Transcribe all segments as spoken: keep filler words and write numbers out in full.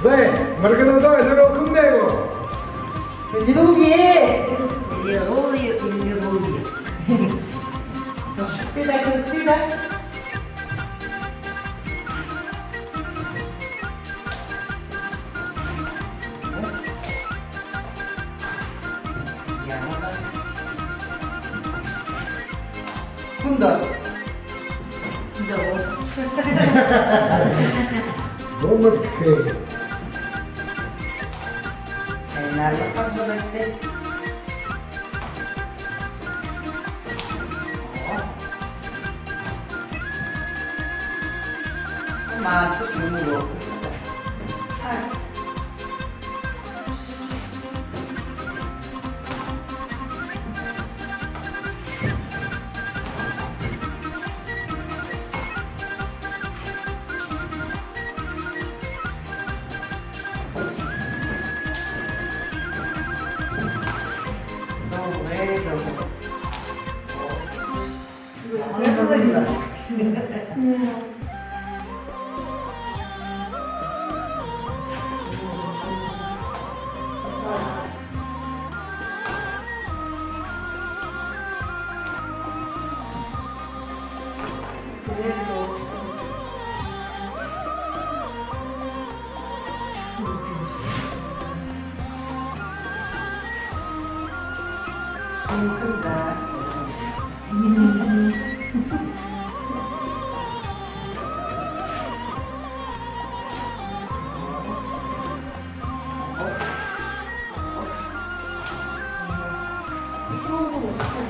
Зай, мэргэнүүдээ элирүүлхэмнай гү? Элирүүлье! Элирүүлье, элирүүлье. Тушаалта даа, тушаалта даа. Хүндэ. Хүндэ. Гомод хэ. Энэрлэ хабартай. Мартыш юм уу?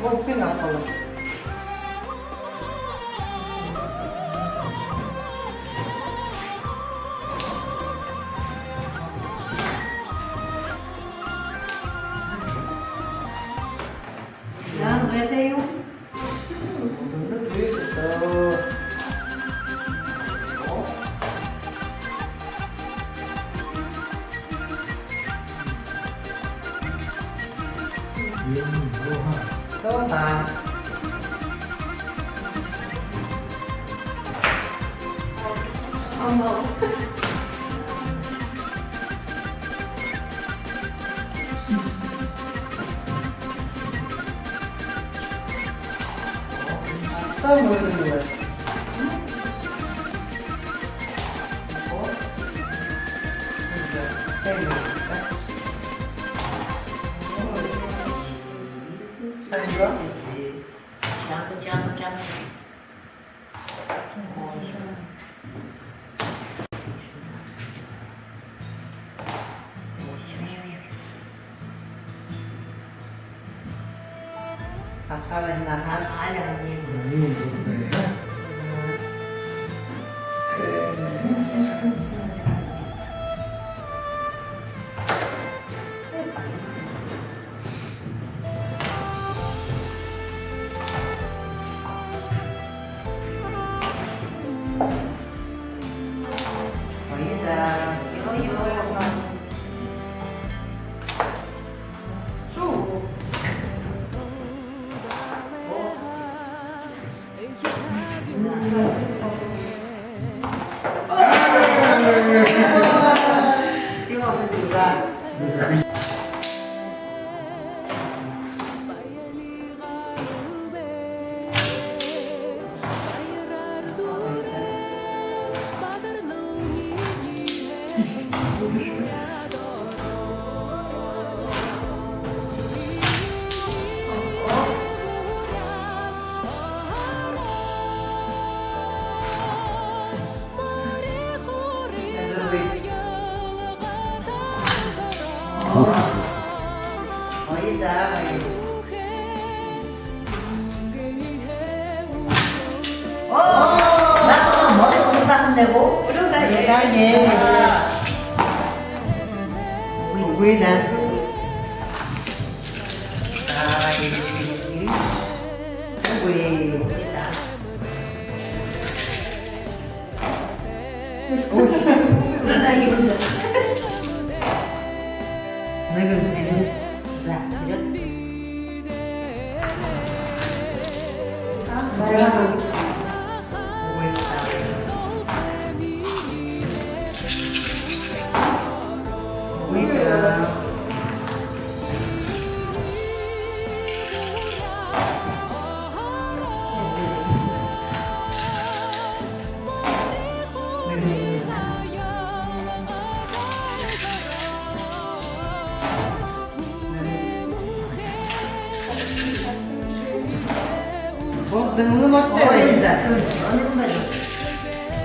Болтын аргалан. Яагаад юм? Тома.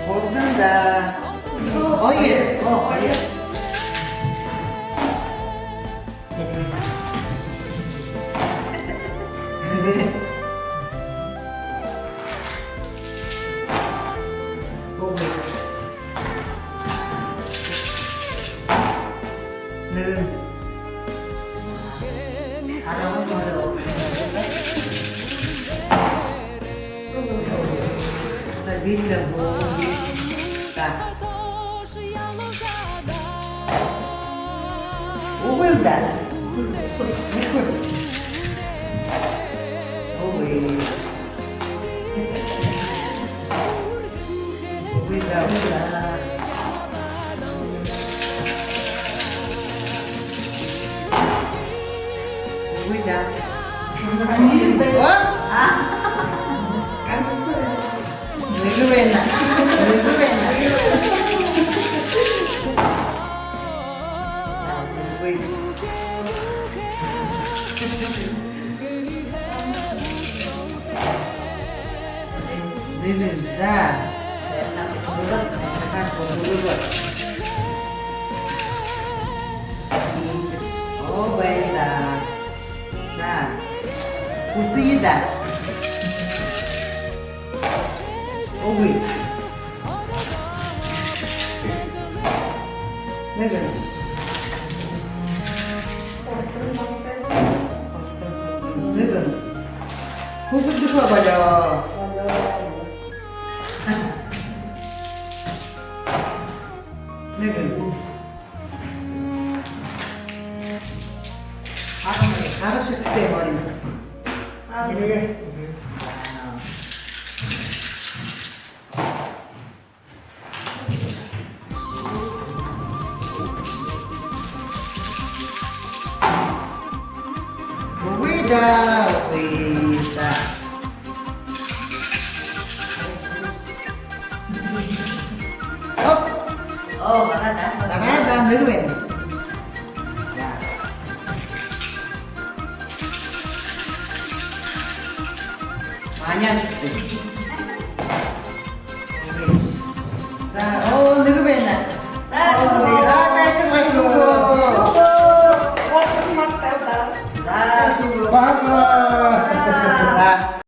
Гурбан даа. Хоёр. Оо, хоёр. Нэгэн. Стабильно. Үгы даа. Үгы. Үгы даа, үгы даа. Үгы даа. О? А? Нэгэ байна. Нэгэ байна. Үгы. Нэгэ. За. Оо, байна даа. За. Хүсэе даа. Үгы. Нэгэн. Нэгэн. Хүсэжэ үгөө болёо. Нэгэн. Хара, хара шэгтэй болёо. Үгы даа, үгы даа. Оп. Оо, бараа даа. Бараа даа, нэгэ байна. За. Манян шэгтэй. За, оо, нэгэ байна. За, за, за, за, за. За,